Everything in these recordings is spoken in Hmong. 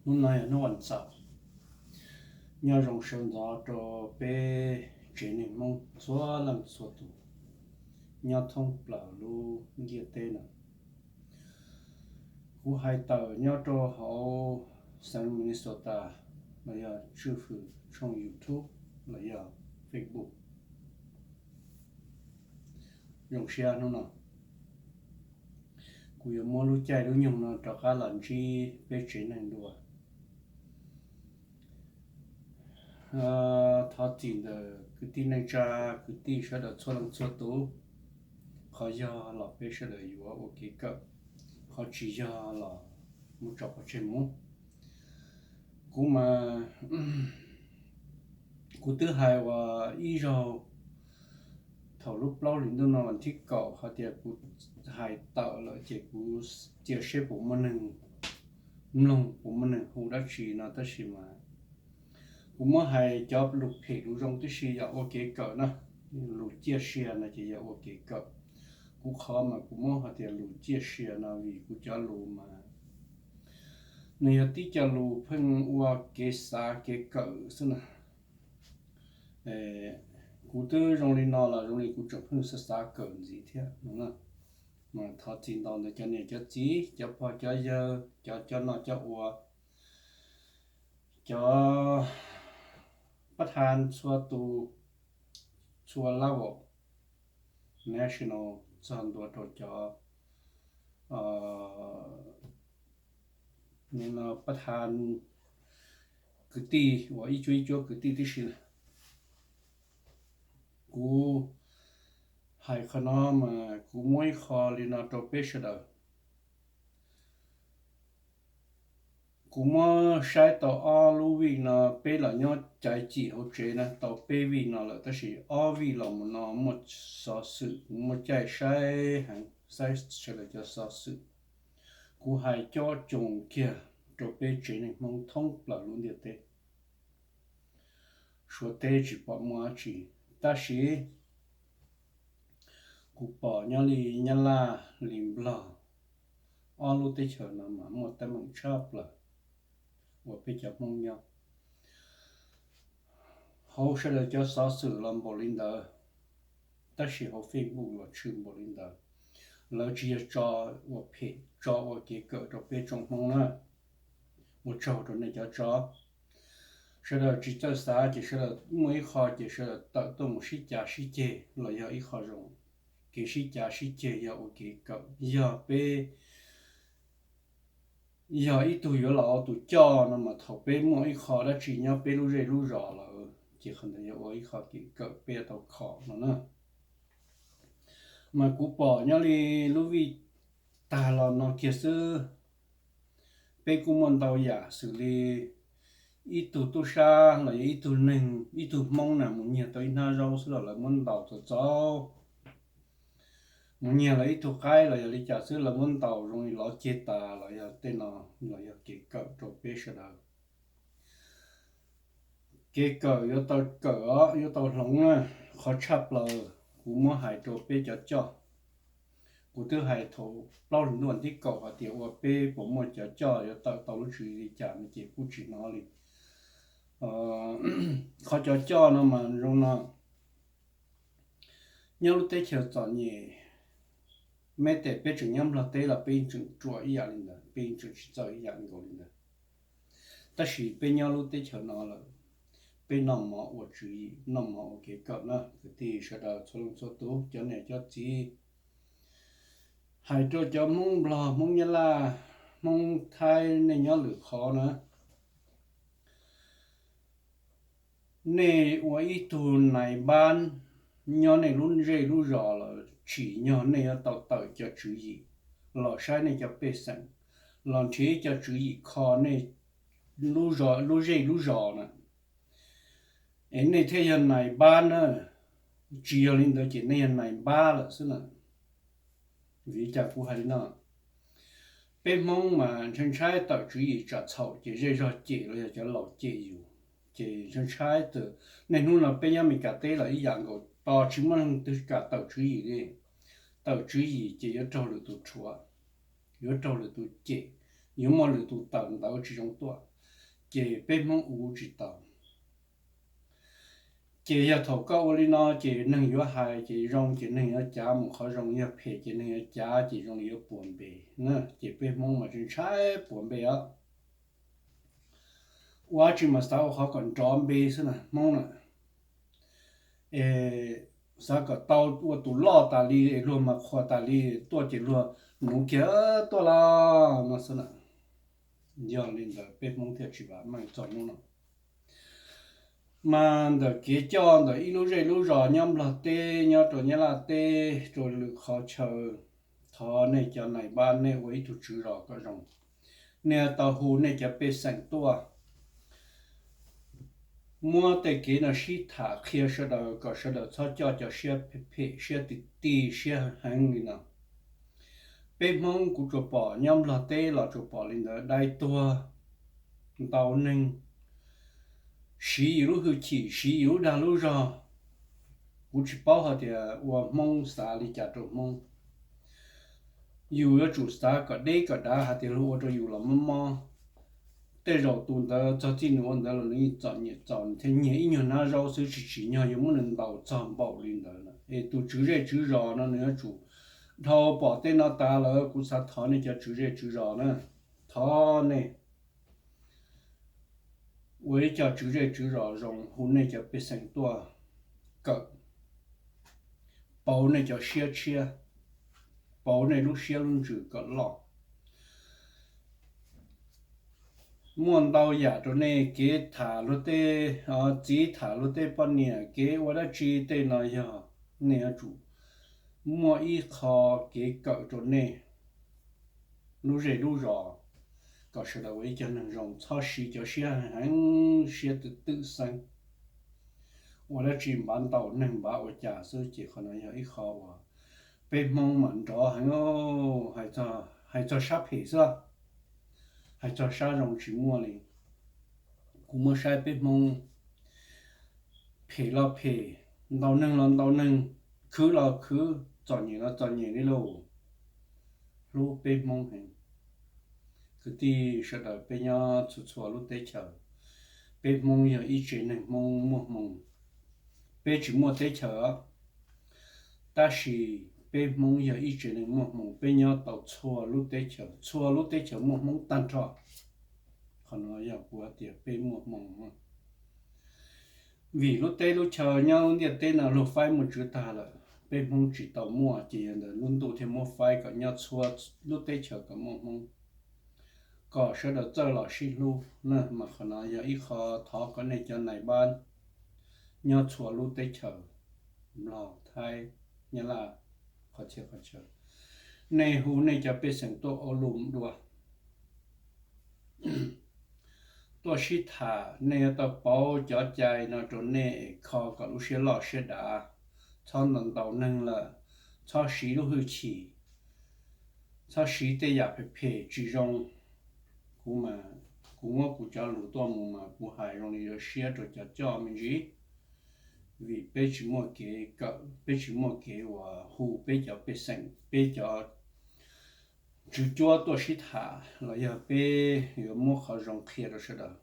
Hnub no yog hnub vas xaum, nyob zoo sawv ntxov rau peb tsev neeg Hmoob txhua leej txhua tus nyob thoob plaws lub ntiaj teb no. Kuv hais tawm nyob rau hauv xeev Minnesota los yog tswj hwm tshooj YouTube los yog Facebook. Zoo siab hnub no kuv yuav muab lub caij lub nyoog no rov qab los ntsib peb tsev neeg dua. Thov txim ntawm kwv tij neej tsa, kwv tij sawv daws txhua leej txhua tus. Qhov yog los peb sawv daws yuav ua kev kawm, qhov tsis yog los muab tso pov tseg mus. Kuv mas, kuv twb hais uas ib zaug thaum lub plaub hlis ntuj no vas thib kaum hais tias kuv hais tawm lawm ces kuv cia seb puas muaj neeg mloog, puas muaj neeg hu dab tsi no, tab sis mas kuv muab hais cov lus phem lus zoo tib si yog ua kev kawm na, lus ciaj sia no ces yog ua kev kawm. Kuv qhov mas kuv muab hais tias lus ciaj sia no vim kuv cov lus mas nws yog tib co lus pheej ua kev xav kev kawm xwb na. Kuv twb zoo li no los zoo li kuv tseem pheej xav xav kawm ntxiv thiab no. Mas thov txim ntau ntawm cov niam cov txiv, cov pog cov yawg, cov cov noj cov ua, cov pab tha txhua tus, txhua level, national, txog ntua rau cov pab tha kwv tij uas ib cuab ib cuab kwv tij tib si na. Kuv hais qhov no mas kuv muab ib qho li no rau peb sawv daws. Kuv muab saib tau ob lub vij no, peb los nyob caiv cim hauv tsev na tau peb vij no lawm, tab sis ob vij los mus no muaj xov xwm, kuv muaj caij saib heev, saib sawv daws cov xov xwm. Kuv hais cob coos kiag rau peb tsev neeg Hmoob thoob plaws lub ntiaj teb. Suav teb tsis pom muaj dab tsi, tab sis kuv pom nyob li Nyab Laj li Nplog, ob lub teb chaws no mas muaj teeb meem tshaj plaws uas peb cov Hmoob nyob. Hauv sawv daws cov xov xwm los npaum li ntawd, tab sis hauv Facebook los tshwm npaum li ntawd. Lawv tsis yog tso ua phem, tso ua kev kawm rau peb tsoom Hmoob na. Ua tsaug rau nej cov tso. Sawv daws tsis txawj xav ces sawv daws muaj ib qho ces sawv daws tawm tuaj mus sib cav sib ceg los yog ib qho zoo. Kev sib cav sib ceg yog ua kev kawm, yog peb, yog ib tug yuav los ua tus coj no mas thaum peb muaj ib qho dab tsi nyob peb lub zej lub zos lawm ces qhov ntawd yog ua ib qho kev kawm peb yuav tau kho no na. Mas kuv pom nyob li lub vij tag los no kiag xwb, peb kuj muaj ntau yam xws li ib tug tub sab los yog ib tug neeg, ib tug Hmoob na mus nyiag tau ib hnab zaub xwb los lawv muab ntaus txaus txaus, mus nyiag lawv ib tug qaib los yog li cas xwb lawv muab ntaus zoo li lov ceg tas los yog tej no, los yog kev kawm rau peb sawv daws. Kev kawm yuav tau kawm os, yuav tau hloov na. Qhov tshaj plaws kuv muab hais rau peb cov coj. Kuv twb hais thaum plaub hlis ntuj vas thib kaum hais tias ua peb puas muaj cov coj yuav tawm tau lub tswv yim li cas no ces kuj tsis hnov li. Qhov cov coj no mas zoo no, nyob lub teb chaws txom nyem, meb tes peb tseem nyob Nplog teb los peb yeej tseem ruam ib yam li ntawd, peb yeej tseem tsis txawj ib yam nkaus li ntawd. Tab sis peb nyob lub teb chaws no lawm, peb noj mov ua tswv yim, noj mov ua kev kawm na kwv tij sawv daws txhua leej txhua tus, cov niam cov txiv. Hais rau cov Hmoob Nplog, Hmoob Nyab Laj, Hmoob Thaib nej nyob lwm qhov na, nej ua ib tug nais npab nyob nej lub zej lub zos los tsim nyog nej yuav tau tawm cov tswv yim los saib nej cov pej xeem, los nrhiav ib co tswv yim kho nej lub zej lub zos na, es nej thiaj yog nais npab na. Tsis yog li ntawd ces nej yog nais npab lawm xwb na. Vim li cas kuv hais li no? Peb Hmoob mas ntshai ntshai tawm tswv yim tsam txhaum ces zej zog cem los yog cov laus cem yus, ces ntshai ntshai tawm. Niaj hnub no peb nyob Amelikas teb los ib yam nkaus, tos tsis muaj leej twg kam tawm tswv yim li. Tawm tswv yim ces yuav raug lwm tus rhuav, yuav raug lwm tus cem, yuav muaj lwm tus tawm ntawv tsis zoo tuaj. ces peb Hmoob ua tsis tau. Ces yog thaum koj ua li no ces neeg yuav hais ces zoo ces neeg yuav cav mus qhov zoo, yog phem ces neeg yuav cav ces zoo li yuav puas npe. Ces peb Hmoob mas tsis ntshai puas npe os. Ua dab tsi mas xav ua qhov kom nrov npe xwb na Hmoob na. Es xav kom tau ua tus loj tas li es luag mas qhuas tas li, tuaj ces luag nuv kiag tuaj los no xwb na. Yog li ntawd peb Hmoob thiaj tsis vam meej txog hnub no. Mas ntawm kev coj ntawm ib lub zej lub zos nyob Nplog teb, nyob rau Nyab Laj teb, rau lwm qhov chaw, thov nej cov nais npab nej ua ib tug tswv zos kom zoo. Nej tau hu nej cov pej xeem tuaj, muab tej kev no sib tham qhia sawv daws kom sawv daws txhob coj cov siab phem phem, siab ti ti, siab heev li no. Peb Hmoob kuv tsuas pom nyob Nplog teb los tsuas pom li ntawd, dai tuag ntau neeg, siv yus lub hwj chim, siv yus lub dag lub zog. Kuv tsis paub hais tias ua Hmoob xav li cas rau Hmoob. Yus yuav tsum xav kom deb kom dav hais tias luag ua rau yus los mob mob. Tej zaum tus ntawd txog txij nws ua ntawd los nws yeej txom nyem txaus, nws thiaj nyiag ib nyuag nab zaub xwb, tsis tsim nyog yuav muab nws ntaus txog npaum li ntawd na. Es tus tswv zej tswv zos no nws yuav tsum, dhau pom tej no tas lawm kuv xav thov nej cov tswv zej tswv zos na, thov nej ua ib co tswv zej tswv zos zoo, hu nej cov pej xeem tuaj kawm, pauv nej cov siab tshiab, pauv nej lub siab lub ntsws kom loj. Muaj ntau yam rau nej, kev tham luag tej, txiv tham luag tej poj niam, kev ua dab tsi tej no yog nej yuav tsum muaj ib qho kev kawm rau nej lub zej lub zos, kom sawv daws ua ib co neeg zoo, txhob siv cov siab heev, siab twm twm xeeb, ua dab tsi npav ntaus neeg npav ua cas xwb. Ces qhov no yog ib qho uas peb Hmoob mas nrov heev, hais txog sab phem xwb, hais txog sab zoo tsis muaj li. Kuv muab saib peb Hmoob phem los phem, ntaus neeg los ntaus neeg, khwv los khwv, txom nyem los txom nyem li lauj. Hlub peb Hmoob heev. Kwv tij sawv daws, peb nyob txhua txhua lub teb chaws, peb Hmoob yog ib tsev neeg Hmoob muaj hmoo. Peb tsis muaj teb chaws, tab sis peb Hmoob yog ib tsev neeg muaj hmoo, peb nyob tau txhua lub teb chaws, txhua lub teb chaws muaj Hmoob tag nrho. Qhov no yog kuv hais tias peb muaj hmoo. Vim lub teb lub chaw nyob lub ntiaj teb no luag faib muaj tswv tag lawm, peb Hmoob tsis tau muaj, ces yog ntawd lub ntuj thiaj muab faib kom nyob txhua lub teb chaws kom muaj Hmoob, kom sawv daws txawj los sib hlub na. Mas qhov no yog ib qho thov kom nej cov nais npab nyob txhua lub teb chaws, Nplog, Thaib, Nyab Laj, qhov txhia qhov chaw, nej hu nej cov pej xeem tuaj ua lus dua, tuaj sib tham. Nej yuav tau pauv cov cai no rau nej kho kom lub siab loj siab dav, txhob ntaus ntaus neeg lawm, txhob siv lub hwj chim, txhob siv tej yam phem phem tsis zoo. Kuv mas, kuv muab kuv cov lus tuaj mus mas kuv hais zoo li yuav siab rau cov coj me ntsis, vim peb tsis muaj kev kawm, peb tsis muaj kev uas hu peb cov pej xeem, peb cov tswv cuab tuaj sib tham los yog peb yuav muab qhov zoo qhia rau sawv daws,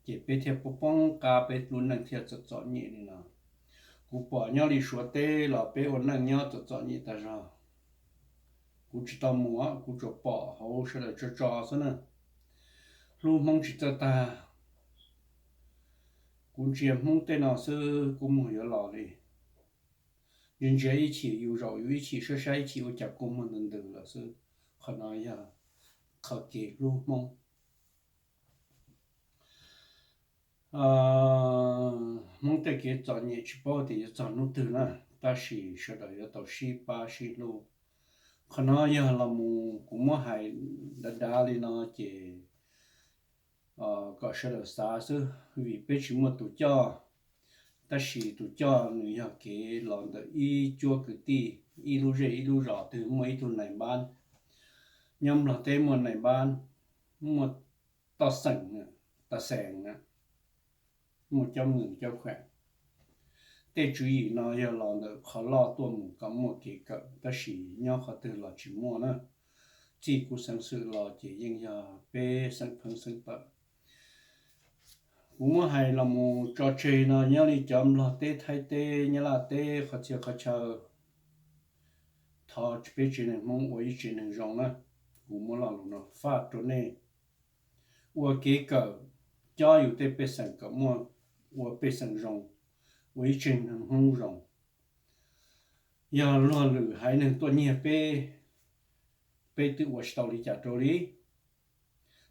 ces peb thiaj poob poob qab, peb lub neej thiaj txom txom nyem li no. Kuv pom nyob li Suav teb los peb ua neej nyob txom txom nyem tas zog. Kuv tsis tau mus, kuv tsuas pom hauv sawv daws tso tso xwb na. Hlub Hmoob tsis txawj tag. Kuv ntsia Hmoob tej no xwb kua muag yuav los li. Ntsia ntsia ib chim yus zaum yus ib chim, saib saib ib chim ua cas kua muag ntws ntws lawm xwb. Qhov no yog qhov kev hlub Hmoob. Hmoob tej kev txom nyem tsis paub tias yuav txog hnub twg na, tab sis sawv daws yuav tau sib pab sib hlub. Qhov no yog los mus kuv muab hais dav dav li no ces kom sawv daws xav xwb, vim peb tsis muaj tus coj, tab sis tus coj nws yog kev los ntawm ib cuab kwv tij, ib lub zej ib lub zos twg muaj ib tug nais npab, nyob Nplog teb muaj nais npab, muaj toj xeem, tas xees, muaj coob nws coob kheem. Tej tswv yim no yog los ntawm qhov loj tuaj mus kom muaj kev kawm, tab sis nyob qhov twg los tsis muaj na. Txij kuv xeev xwm los ces yeej yog peb xeeb pheeb xeeb tawm. Kuv muab hais los mus tso tseg no nyob li cov Nplog teb, Thaib teb, Nyab Laj teb, qhov txhia qhov chaw, thov peb tsev neeg Hmoob ua ib tsev neeg zoo na. Kuv muab lo lus no faj rau nej ua kev kawm, cob yus tej pej xeem kom muaj, ua pej xeem zoo, ua ib tsev neeg Hmoob zoo. Yog luag lwm haiv neeg tuaj nyiag peb, peb twb ua tsis tau li cas rau li.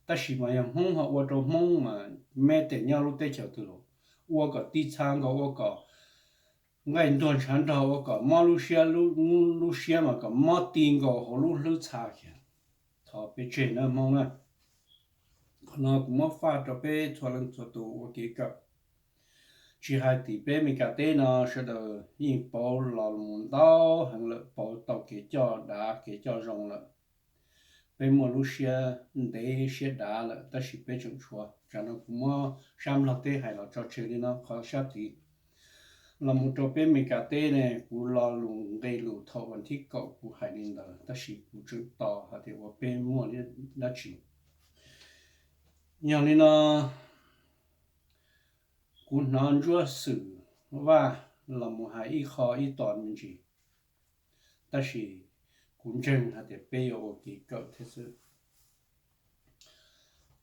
Tab sis mas yog Hmoob ho ua rau Hmoob mas me tes nyob lub teb chaws twg los ua kom ti txha nkaus, ua kom nqaij ntuag ntshav nrog, ua kom mob lub siab, lub siab mas kom mob ti nkaus hauv lub hlwb txha kiag. Thov peb tseg na Hmoob na. Qhov no kuv muab faj rau peb txhua leej txhua tus ua kev kawm. Tsis hais tim peb Meskas teb no sawv daws yeej pauv los mus ntau heev lawm, pauv tau kev coj dav kev coj zoo lawm. Peb muaj lub siab ntev siab dav lawm tab sis peb tseem tshuav. Tsam no kuv muab sab Nplog teb hais los tso tseg li no, qhov sab tid los mus rau peb Meskas teb ne, kuv lo lus nqe lus thaum vas thib kaum kuv hais li ntawd tab sis kuv tseem tos hais tias ua peb muaj dab tsi. Yog li no, kuv hnov Ntsuab Xwm Vaj los mus hais ib qho ib tos me ntsis, tab sis kuv ntseeg hais tias peb yuav ua kev kawm thiab xwb.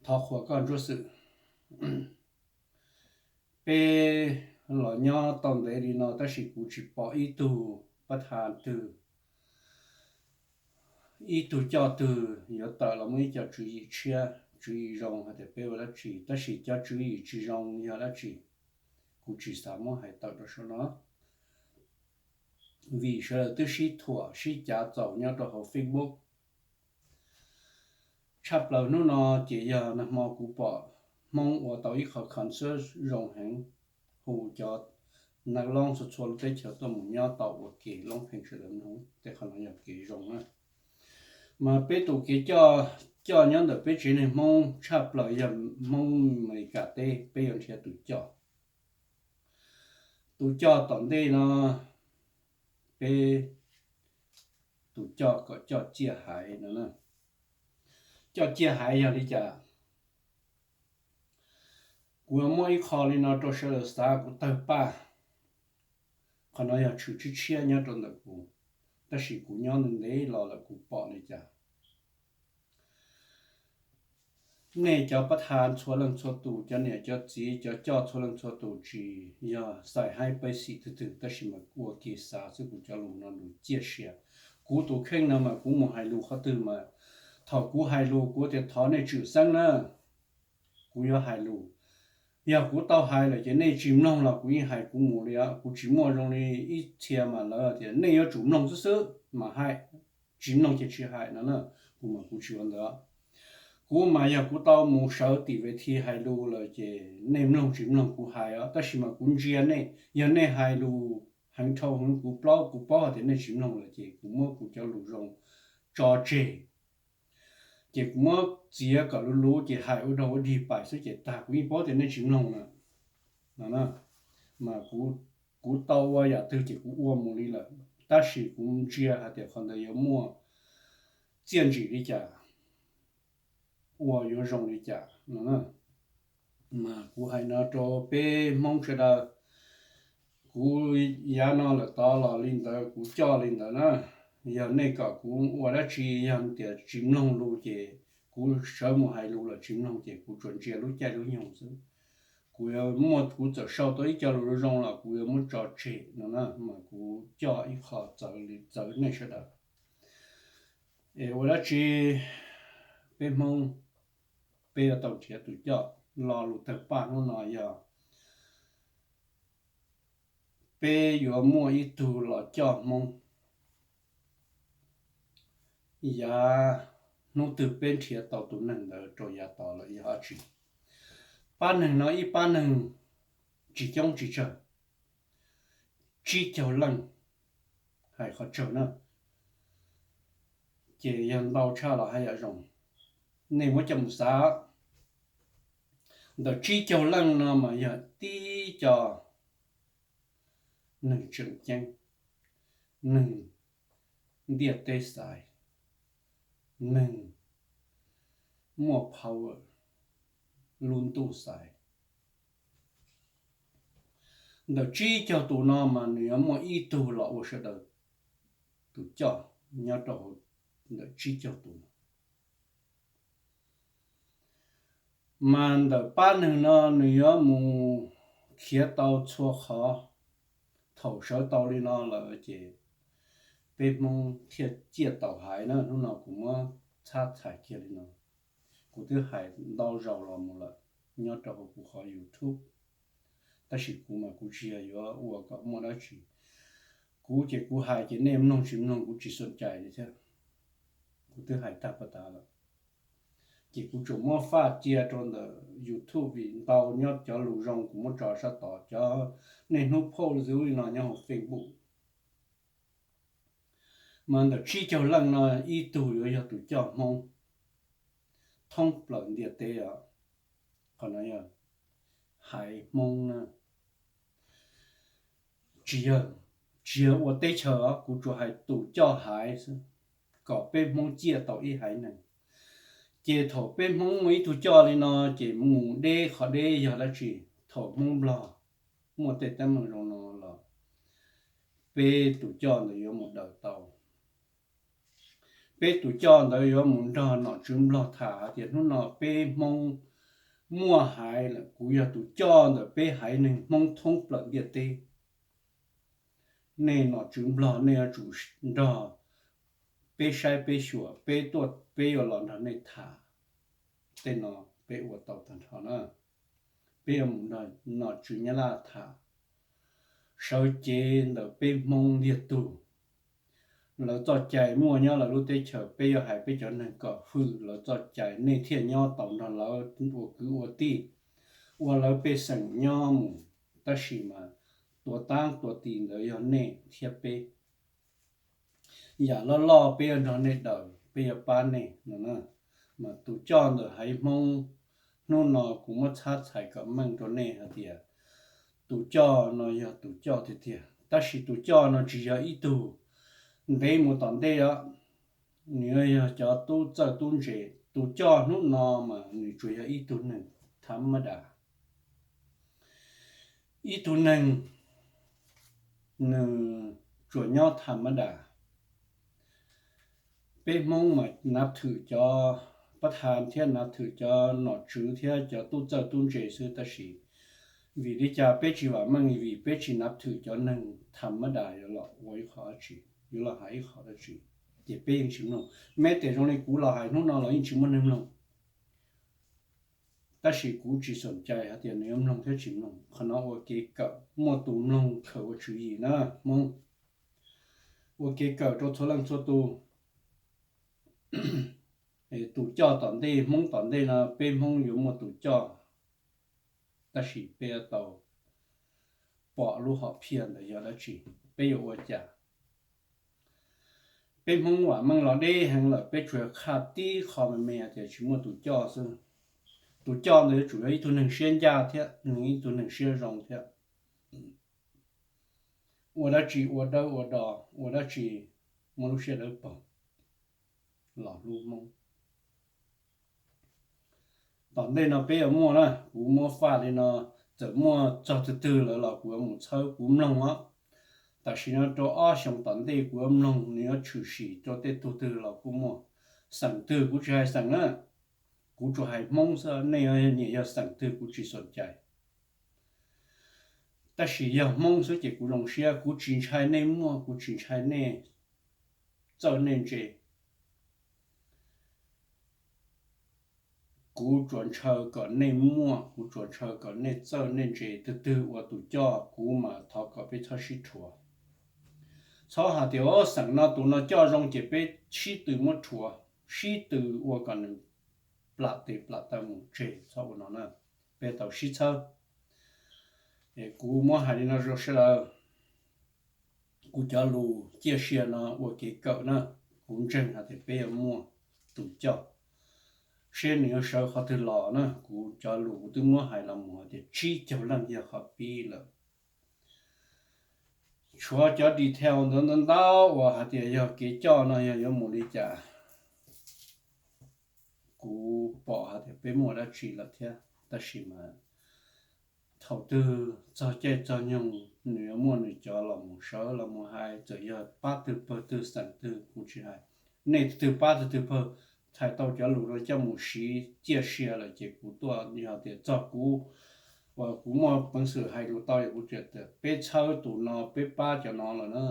Thov qhuas koj Ntsuab Xwm. Peb los nyob tau ntev li no tab sis kuv tsis pom ib tug pab tha twg, ib tug coj twg yuav tawm los muaj ib co tswv yim tshiab, tswv yim zoo hais tias peb ua dab tsi, tab sis cov tswv yim tsis zoo yog dab tsi, kuv tsis xav muab hais tawm rau saum no. Vim sawv daws twb sib thuam sib cav txaus nyob rau hauv Facebook. Tshaj plaws hnub no ces yog nag hmo kuv pom Hmoob ua tau ib qho concert zoo heev, hu cov nav loob txhua txhua lub teb chaws tuaj mus nyob tau ua ke loob pheej sawv daws mloog, tej qhov no yog kev zoo na. Mas peb tus kev coj, coj nyob ntawm peb tsev neeg Hmoob tshaj plaws yog Hmoob Meskas teb, peb yuav nrhiav tus coj. Tus coj tom ntej no, peb tus coj kom coj ciaj haiv no. Coj ciaj haiv yog li cas? Kuv yuav muab ib qho li no rau sawv daws xav kuv tawg paj. Qhov no yog tshwm tshiab tshiab nyob rau ntawm kuv, tab sis kuv nyob ntev ntev los lawm kuv pom li cas. Nej cov pab tha txhua leej txhua tus, cov niam cov txiv cov coj txhua leej txhua tus tsis yog xaim haib pab xim twg twg, tab sis mas ua kev xav xwb, kuv cov lus no lus ciaj sia. Kuv tus kheej no mas kuv mus hais lus qhov twg mas thaum kuv hais lus kuv tias thov nej tswm xeeb na, kuv yuav hais lus. Yog kuv tau hais lawm ces nej tsis mloog los kuv yeej hais kuv mus li os. Kuv tsis muaj zoo li ib txhia mas lawv tias nej yuav tsum mloog xwb xwb mas hais, tsis mloog ces tsis hais no na. Kuv mas kuv tsis ua ntawd. Kuv mas yog kuv tau mus sawv tim ves thi hais lus lawm ces nej mloog tsis mloog kuv hais os, tab sis mas kuv ntsia nej, yog nej hais lus heev dhau heev kuv plaub kuv paub hais tias nej tsis mloog lawm ces kuv muab kuv cov lus zoo tso tseg. Ces kuv muab txiav kom luv luv ces hais ua dog ua dig pais xwb ces tag, kuv yeej paub tias nej tsis mloog na. No na, mas kuv tau ua yam twg ces kuv ua mus li lawm, tab sis kuv ntsia hais tias qhov ntawd yuav muaj txiaj ntsig li cas, ua yuav zoo li cas no. Mas kuv hais no rau peb Hmoob sawv daws, kuv yav no lawm tod los li ntawd, kuv coj li ntawd na. Yog nej kom kuv ua dab tsi, yog tias tsis mloog lus ces kuv sawv mus hais lus los tsis mloog ces kuv tsuas ntsia lub caij lub nyoog xwb. Kuv yuav muaj, kuv txawm sau tau ib co lus zoo los kuv yuav muab tso tseg no na, mas kuv coj ib qho txawv li txawv nej sawv daws. Es ua dab tsi peb Hmoob, peb yuav tau nrhiav tus coj. Lo lus tawg paj hnub no yog peb yuav muaj ib tug los coj Hmoob. Yav hnub twg peb nrhiav tau tus neeg ntawd rau yav tod lawm yog dab tsi? Pab neeg no ib pab neeg tsis coob tsis tsawg, tsib caug leej, hais qhov tsawg na, ces yog ntau tshaj los haj yam zoo. Nej muab coj mus xav, ntawm tsib caug leej no mas yog tib co neeg tseem ceeb, neeg ntiaj teb xaiv, neeg muaj power, lub ntuj xaiv, Ntawm tsib caug tus no mas nws yuav muaj ib tug los ua sawv daws tus coj nyob rau hauv ntawm tsib caug tus no. Mas ntawm pab neeg no nws yuav mus khiav tau txhua qhov. Thaum sawv tau li no lawm ces peb Hmoob thiaj ciaj tau haiv na. Hnub no kuv muab txhab txhais kiag li no. Kuv twb hais ntau zaus los mus lawm nyob rau hauv kuv qhov YouTube, tab sis kuv mas kuv tsis yog yuav ua kom muaj dab tsi. Kuv ces kuv hais ces nej mloog tsis mloog kuv tsis xom cai li thiab. Kuv twb hais tag pab tas lawm, ces kuv tsuas muab faj cia rau ntawm YouTube vim ntau nyob cov lus zoo kuv muab tso sab tod, cov nej hnub phauj li no nyob hauv Facebook. Mas ntawm tsib caug leej no ib tug yuav yog tus coj Hmoob thoob plaws ntiaj teb os. Qhov no yog haiv Hmoob na. Tsis yog, tsis yog ua teb chaws os, kuv tsuas hais tus coj haiv xwb, kom peb Hmoob ciaj tau ib haiv neeg. Ces thaum peb Hmoob muaj ib tug coj li no ces mus deb qhov deb yog dab tsi? Thaum Hmoob Nplog muaj tej teeb meem zoo no los peb tus coj ntawd yuav mus daws tau. Peb tus coj ntawd yuav mus nrog nom tswv Nplog tham hais tias hnub no peb Hmoob muaj haiv lawm, kuv yog tus coj ntawm peb haiv neeg Hmoob thoob plaws ntiaj teb. Nej nom tswv Nplog nej yuav tsum nrog peb saib peb xyuas, peb tuaj peb yuav los nrog nej tham. Tej no peb ua tau tag nrho na. Peb yuav mus nrog nom tswv Nyab Laj tham, sawv cev ntawm peb Hmoob ntiag tug. Lawv txoj cai muaj nyob lawv lub teb chaws, peb yuav hais peb cov neeg kom hwm lawv txoj cai, nej thiaj nyob tau nrog lawv ua kwv ua tij, ua lawv pej xeem nyob mus. Tab sis mas tua taab tua tis ntawd yog nej thiab peb. Yam loj loj peb yuav nrog nej daws, peb yuav pab nej no. Mas tus coj ntawm haiv Hmoob hnub no kuv muab txhab txhais kom meej rau nej hais tias tus coj no yog tus coj tiag tiag, tab sis tus coj no tsis yog ib tug ntev mus tom ntej os. Nws yuav yog cov tub txawj tub ntse. Tus coj hnub no mas nws tsuas yog ib tug neeg tham mab das, ib tug neeg nws tsuas nyob tham mab das. Peb Hmoob mas nav thwm cov pab tha thiab nav thwm cov nom tswv thiab cov tub txawj tub ntse xwb, tab sis vim li cas peb tsis vam meej? Vim peb tsis nav thwm cov neeg tham mab das yuav los ua ib qho dab tsi, yuav los hais ib qho dab tsi, ces peb yeej tsis mloog. Meb tias zoo li kuv los hais hnub no los yeej tsis muaj neeg mloog. Tab sis kuv tsis xom cai hais tias nws yuav mloog thiab tsis mloog, qhov no ua kev kawm, muaj tus mloog khaws ua tswv yim na Hmoob. Ua kev kawm rau txhua leej txhua tus. Tus coj tom ntej, Hmoob tom ntej no peb Hmoob yuav muaj tus coj, tab sis peb yuav tau pom lub hom phiaj ntawd yog dab tsi, peb yuav ua cas? Peb Hmoob vam meej los deb heev lawm, peb tsuas yog qhaj tib qho me me tias tsis muaj tus coj xwb. Tus coj ntawd yuav tsum yog ib tug neeg siab ncaj thiab, ib tug neeg siab zoo thiab. Ua dab tsi ua dawb ua do, ua dab tsi muaj lub siab dawb paug, los hlub Hmoob. Tom ntej no peb yuav muaj na, kuv muab faj li no, txawm muaj txog twg twg lawm los kuv yuav mus txhawb kuv mloog os. Tam sim no rau ob xyoos tom ntej kuv yuav mloog, nws yuav tshwm sim rau tej tug twg los kuj muaj. Xeem twg kuv tsis hais xeem na, kuv tsuas hais Hmoob xwb, nej nyiam yog xeem twg kuv tsis xom cai. Tab sis yog Hmoob xwb ces kuv zoo siab, kuv tsis ntshai nej muaj, kuv tsis ntshai nej txawj nej ntse. Kuv tsuas ntshaw kom nej muaj, kuv tsuas ntshaw kom nej txawj nej ntse. Twg twg ua tus coj kuv mas thov kom peb txhob sib rhuav. Txhob hais tias xeem no tus no coj zoo ces peb sib tw muab rhuav, sib tw ua kom nws plam tes plam taw mus tseg, txhob ua no na. Peb tau sib txhawb. Kuv muab hais li no rau sawv daws, kuv cov lus ciaj sia no ua kev kawm na. Kuv ntseeg hais tias peb yuav muaj tus coj, seb nws yuav sawv qhov twg los na. Kuv cov lus kuv twb muab hais los mus hais tias tsib caug leej yog qhov pib lawm. Tshuav cov detail ntawd ntau ntau uas hais tias yog kev coj no yog yuav mus li cas. Kuv pom hais tias peb muaj dab tsi lawm thiab, tab sis mas Thaum twg txog caij txog nyoog nws yuav muaj nws cov los mus sawv los mus hais, txawm yog pab twg pawg twg xeem twg kuv tsis hais, nej twg pab twg twg pawg, txhais tau cov lus no coj mus siv ciaj sia lawm ces kuv tuaj, yog tias txog kuv uas kuv muaj peev xwm hais lus tau, yog kuv tias peb txhawb tus no, peb pab cov no lawm na,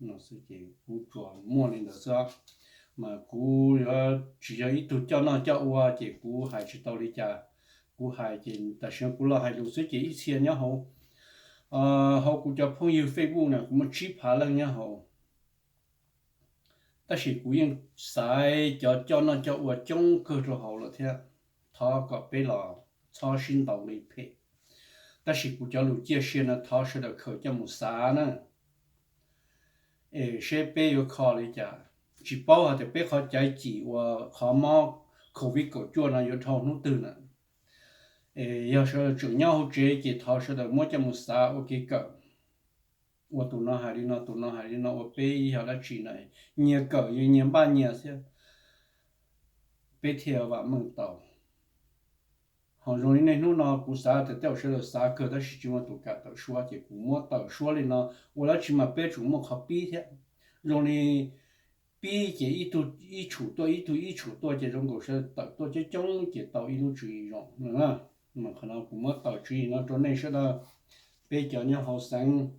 no xwb ces kuv tsuas muaj li ntawd xwb. Mas kuv yuav tsis yog ib tug coj noj coj ua ces kuv hais tsis tau li cas. Kuv hais ces tam sim no kuv los hais lus xwb ces ib txhia nyob hauv, hauv kuv cov phooj ywg Facebook na kuv muaj tsib phav leej nyob hauv. Tab sis kuv yeej xaiv cov coj noj coj ua coob kawg rau hauv lawm thiab. Thov kom peb los txhob sib ntaus li phem. Tab sis kuv cov lus ciaj sia no thov sawv daws khaws coj mus xav na. Es seb peb yuav kho li cas, tsis paub hais tias peb qhov caiv cim uas qhov mob covid kaum cuaj no yuav dhau hnub twg na. Es yog sawv daws tseem nyob hauv tsev ces thov sawv daws muab coj mus xav ua kev kawm, ua tus no hais li no, tus no hais li no, ua peb yog dab tsi na, nyias kawm nyias npaj nyias thiab peb thiaj vam meej tau. Ho zoo li niaj hnub no kuv xav tias tej zaum sawv daws xav kawg tab sis tsis muaj tus kam tawm suab ces kuv muab tawm suab li no, ua dab tsi mas peb tseem muaj qhov pib thiab. Zoo li pib ces ib tug ib tshum tuaj, ib tug ib tshum tuaj ces zoo nkaus sawv daws tawm tuaj coob coob ces tau ib lub tswv yim zoo no na. Mas qhov no kuv muab tawm tswv yim no rau nej sawv daws, peb cov nyob hauv xeev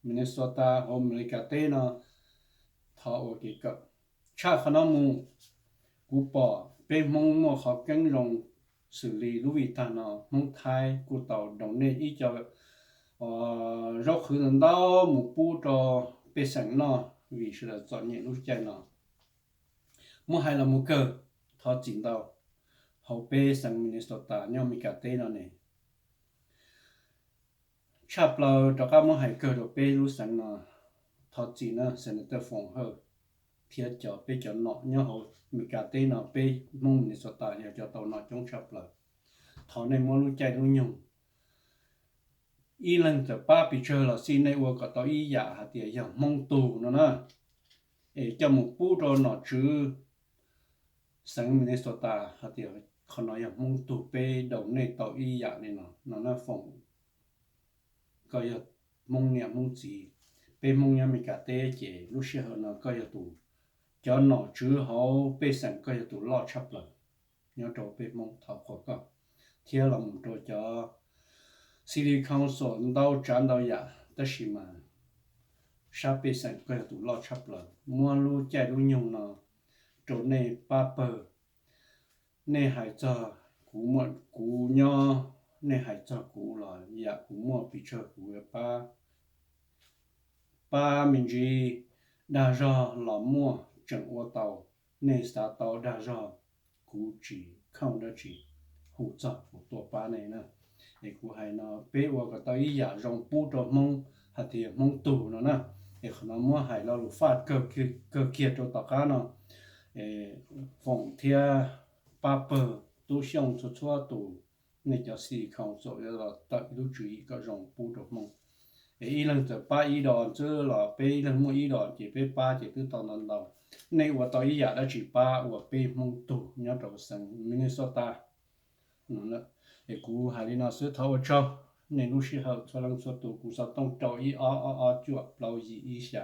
Minnesota hauv Amelikas teb no, thov ua kev kawm. Tshaj qhov no mus, kuv pom peb Hmoob muaj qhov keeb zoo xws li lub vij tag no, Hmoob Thaib kuj tau donate ib co zaub qhwv ntau ntau mus pub rau pej xeem noj vim sawv daws txom nyem lub caij no. Muab hais los mus kawg, thov txim ntau, hauv peb xeev Minnesota nyob Amelikas teb no ne, tshaj plaws rov qab muab hais kawg rau peb lub xeev no, thov txim na Senator Foom Hawj thiab cov peb cov nom nyob hauv Amelikas teb no, peb Hmoob Minnesota yog cov tau nom coob tshaj plaws. Thov nej muab lub caij lub nyoog, ib leeg txawm pab pes tsawg los xij nej ua kom tau ib yam hais tias yog Hmoob tug no na, es coj mus pub rau nom tswv xeev Minnesota hais tias qhov no yog Hmoob tug, peb donate tau ib yam li no no na Foom. Koj yog Hmoob niam Hmoob txiv, peb Hmoob nyob Amelikas teb ces lub sij hawm no koj yog tus, cov nom tswv hauv pej xeem koj yog tus loj tshaj plaws nyob rau peb Hmoob, thov qhuas koj. Thiab los mus rau cov City Council ntau tsav ntau yam, tab sis mas sab pej xeem koj yog tus loj tshaj plaws, muab lub caij lub nyoog no rau nej pab pawg. Nej hais txog kuv, kuv nyob, nej hais txog kuv los yam kuv muaj pes tsawg kuv pab, pab me ntsis dag zog los muaj, tseem ua tau. Nej xav tau dag zog, kuv tsis khooj dab tsi, hu txog kuv tuaj pab nej na. Es kuv hais no peb ua kom tau ib yam zoo pub rau Hmoob hais tias Hmoob tug no na. Es qhov no muab hais lo lus faj kawg kiag rau tom qab no, Foom thiab pab pawg, Tub Xyooj, txhua txhua tus, nej cov City Council yuav los tawm ib lub tswv yim kom zoo pub rau Hmoob. Es ib leeg txawm pab ib dos xwb los peb ib leeg muaj ib dos ces peb pab ces twb tau ntau ntau. Nej ua tau ib yam dab tsi pab ua peb Hmoob tug nyob rau xeev Minnesota. Es kuv hais li no xwb, thov ua tsaug nej lub sij hawm txhua leej txhua tus. Kuv xov tooj rau ib ob ob ob cuaj plaub yim ib xya.